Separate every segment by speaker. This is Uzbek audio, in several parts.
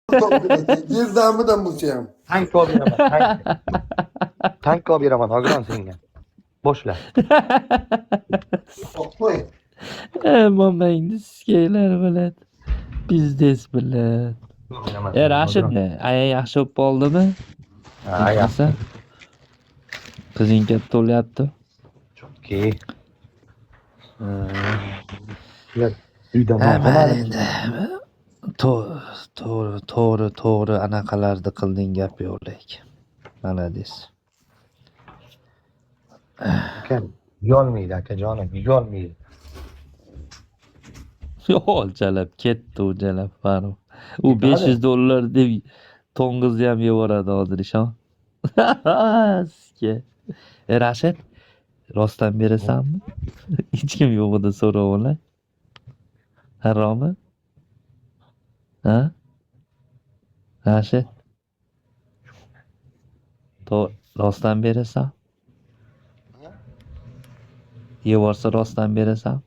Speaker 1: Girdamidan bo'lsa ham.
Speaker 2: Tank olib beraman, tank. Tank olib beraman, Nogiron senga. Boshla.
Speaker 1: Qo'y.
Speaker 3: Momangni sikaylar, блядь. Пиздец, блядь. E, Rashidni aya yaxshi bo'lib qoldimi?
Speaker 2: Ha, yaxshi.
Speaker 3: Qizing katta bo'lyapti.
Speaker 2: Chunki uyda
Speaker 3: Ha,
Speaker 2: non
Speaker 3: mayli
Speaker 2: qolmadi.
Speaker 3: Endi. To'g'ri, to'g'ri, to'g'ri anaqalarni qilding, gap yo'q lekin. Молодец.
Speaker 2: Aka, yeyolmaydi, akajonim, yeyolmaydi.
Speaker 3: Yo'q, jalab ketdi u jalab Farruh. U
Speaker 2: Ketadi.
Speaker 3: 500 dollar deb to'ng'izni ham yevoradi hozir, ishon. Sizga. E, Rashid, rostdan berasanmi? Hech kim yo'g'ida so'rab olay. Haromi? Ha? Rashid? Rostdan berasan? Yevorsa rostdan berasan?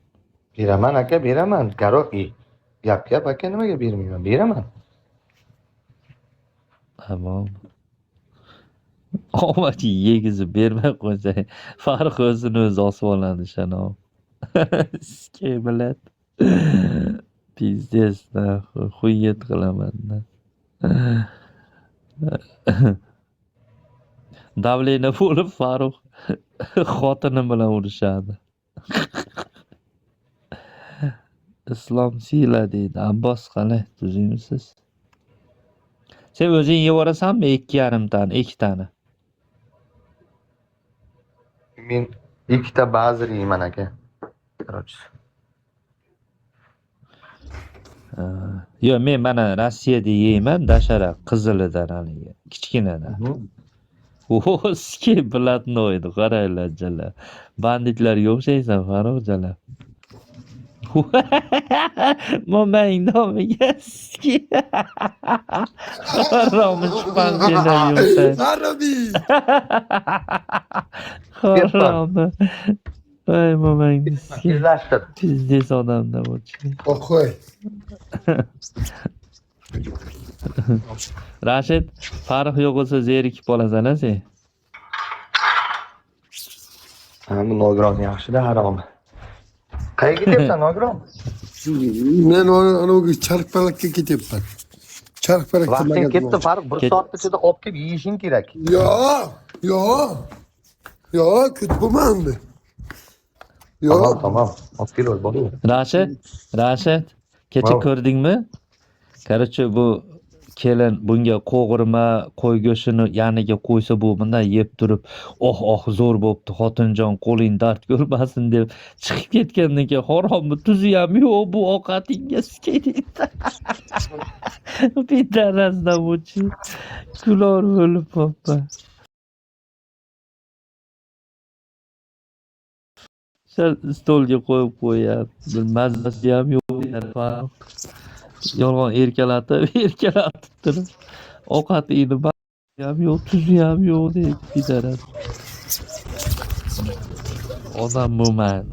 Speaker 2: Beraman aka, beraman. Garoq, gap gap aka, nimaga bermayman? Beraman.
Speaker 3: Tamom. Omad yegizib bermay qo'ysang, Farruh o'zini o'zi osib oladi, ishonam. Ske, блядь. Пиздец, нахуй. Хует qilaman. Давление bo'lib Farruh xotini bilan urushadi. Islom siyla deydi. Abbos qalay, tuzukmisiz? Sen o'zing yevorasanmi 2,5 tani, ikkitani?
Speaker 2: Men ikkita bazir yeyman aka. Короче.
Speaker 3: Yo'q, men mana Rossiyada yeyman, dashara qizilidan haligi, kichkinadan. O, ski блатной edi, qaranglar jalab. Banditlarga o'xshaysan, Farruh jalab. Momang nomiga ski. Haromi shpanjelar yursan.
Speaker 1: Haromi.
Speaker 3: Haromi. Voy momangni ski.
Speaker 2: Tezlashtir.
Speaker 3: Пиздец odamda bu.
Speaker 1: Qo'y.
Speaker 3: Rashid, Farruh yo'q bo'lsa zerikib qolasan a sen.
Speaker 2: Ha, bu nogiron yaxshida haromi. Qayerga ketyapsan, nogiron?
Speaker 1: Men anavi Charxpalakka ketyapman. Charxpalakka
Speaker 2: Vaqting
Speaker 1: magazin
Speaker 2: ketdi,
Speaker 1: och.
Speaker 2: Farruh, bir soat ichida olib kelib yeyishing kerak.
Speaker 1: Yo'q, yo'q. Yo'q, kutib bo'lmandi. Yo'q.
Speaker 2: Tamom, tamom. Olib kel, bo'laver.
Speaker 3: Rashid, Rashid, kecha
Speaker 2: Wow.
Speaker 3: ko'rdingmi? Короче, bu kelin bunga qo'g'irma, qo'y go'shtini yoniga qo'ysa, bu bunday yeb turib, "Oh, oh, zo'r bo'pti, xotinjon, qo'ling dard ko'rmasin" deb chiqib ketgandan keyin, "Harommi, tuzi ham yo'q bu ovqatingga" deydi. Bittarasida buchi. Kulor bo'lib poppa. Sal stolga qo'yib qo'yapti. Bir mazasi ham yo'q. Yolg'on erkalatib, erkalatib turib, ovqatingni ham yo'q, tuzi ham yo'q deydi bidaras. Odam bo'lmadi.